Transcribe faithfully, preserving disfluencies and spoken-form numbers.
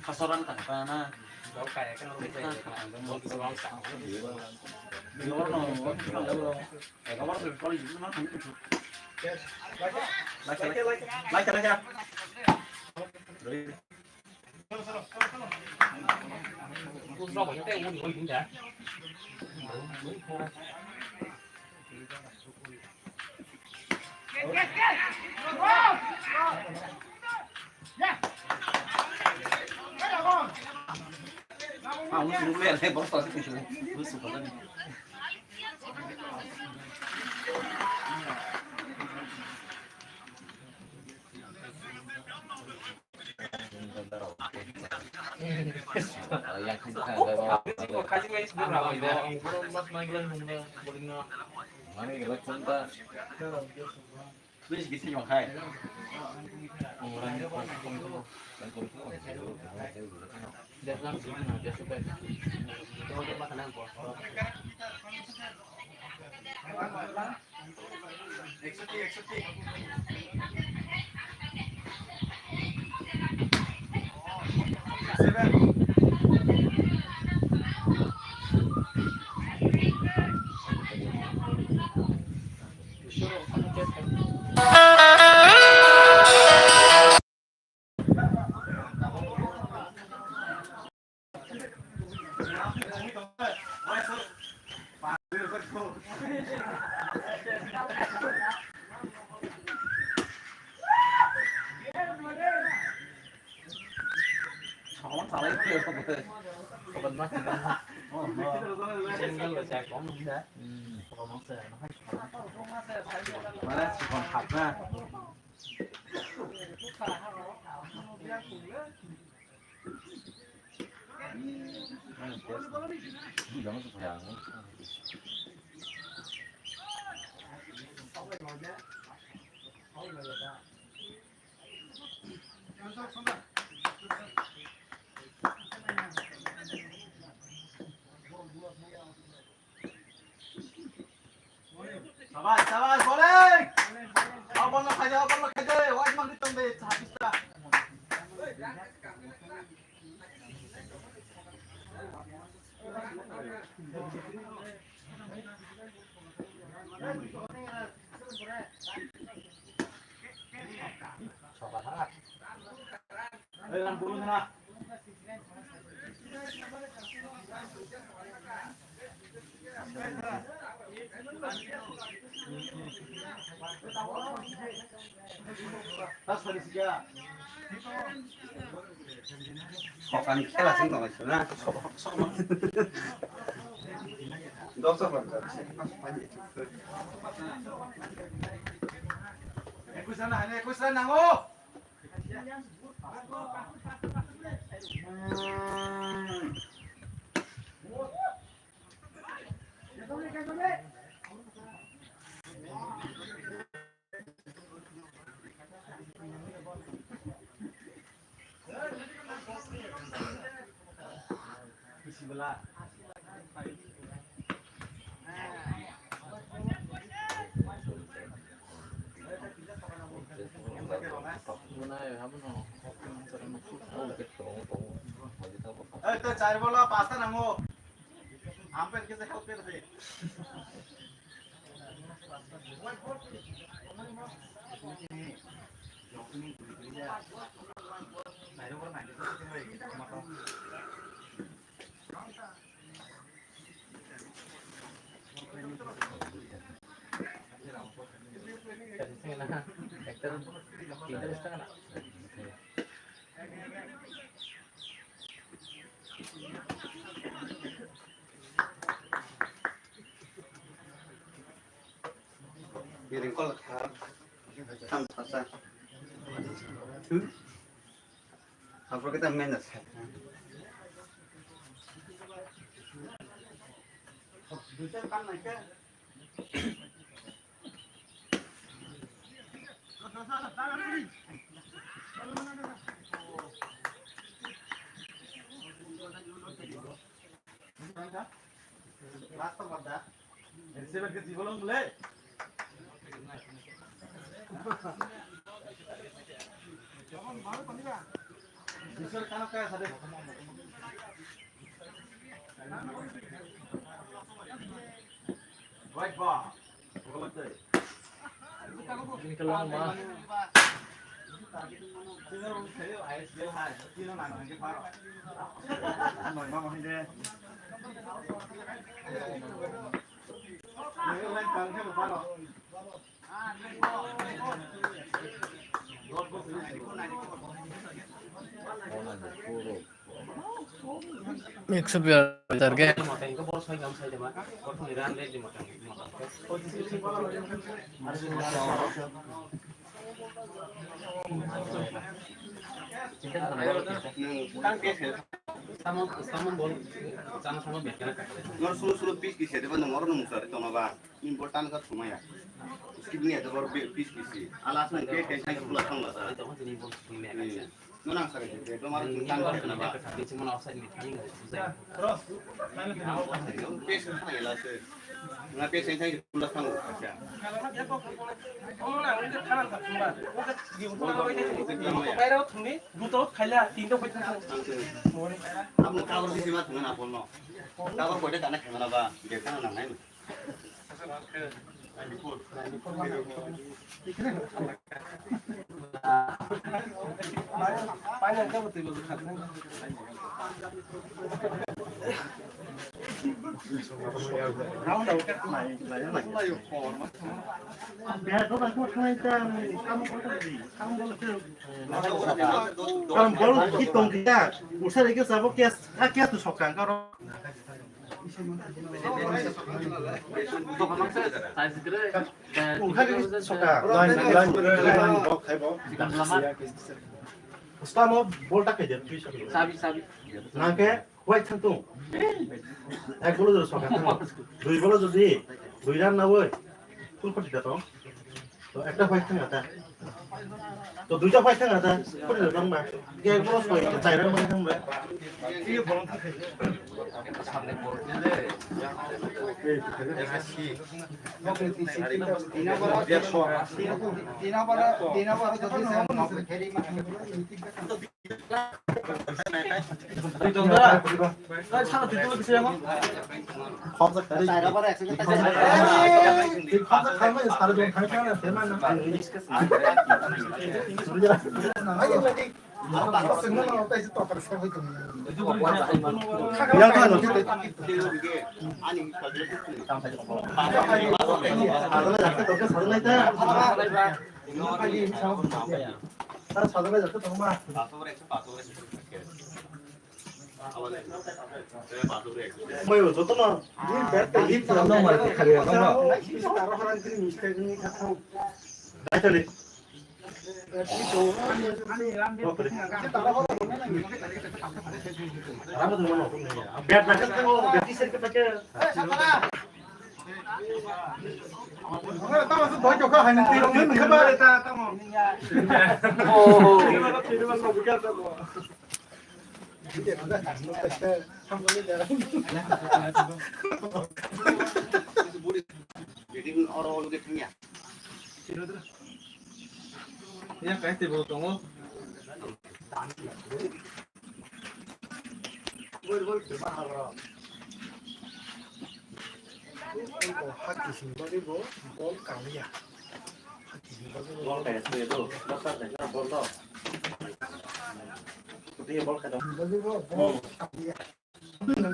Kasaran tangka na. Sabash, sabash, bowling! Abang nak saja, abang nak saja. Wajib mang ditong deh, habis dah. Sokani khela sing tong suna. Dosa bang. Ekus run, hanya ekus run nango. Ei, tei char bola pasta nango. Ampet kisa help khe de. Biring kol kha. Tham thasa. Thu. Aphuru khe ta mena sa. Mix up your target. Nor suru suru piece piece ya, deba nung oro nung musari tongma ba. Ni bol tan ka thumaya. Skip ni ya, deba piece piece. Alas nang ke ke sai kula thang la sa. Nang sa ke, deba mar tan ka na ba. Piece khana la se. Nga piece sai kula thang la sa. Amo cover bisi ma thumna bol no. Cover koita dana khana ba, de khana nang nai. Karon bol ki tong kya, usare ke sabo kya, kya tu sokang karon. Ungkha khe soka. Line, line, line, bok khai bo. Stamo bol ta khai de, twi soka. Sabi, sabi. Nang khe white thang tung. Ek bolo jora soka thang. Dui bolo jodi, dui run na oi. Full party da tong. To ekta white thang ata. To duita white thang ata. Kori da tong ba. Ke ek bolo soi, chai run ba thang ba. Mai bo joto no. Dai tali. Bad na ka thango, bad ki ser ka ta ka. Yang kai table tongo. Haki sing bagwi bo bol kaliya. Haki sing bagwi bo bol kaya se do, bol sa se bol do. Dia bol kaya. Bagwi bo bol kaliya.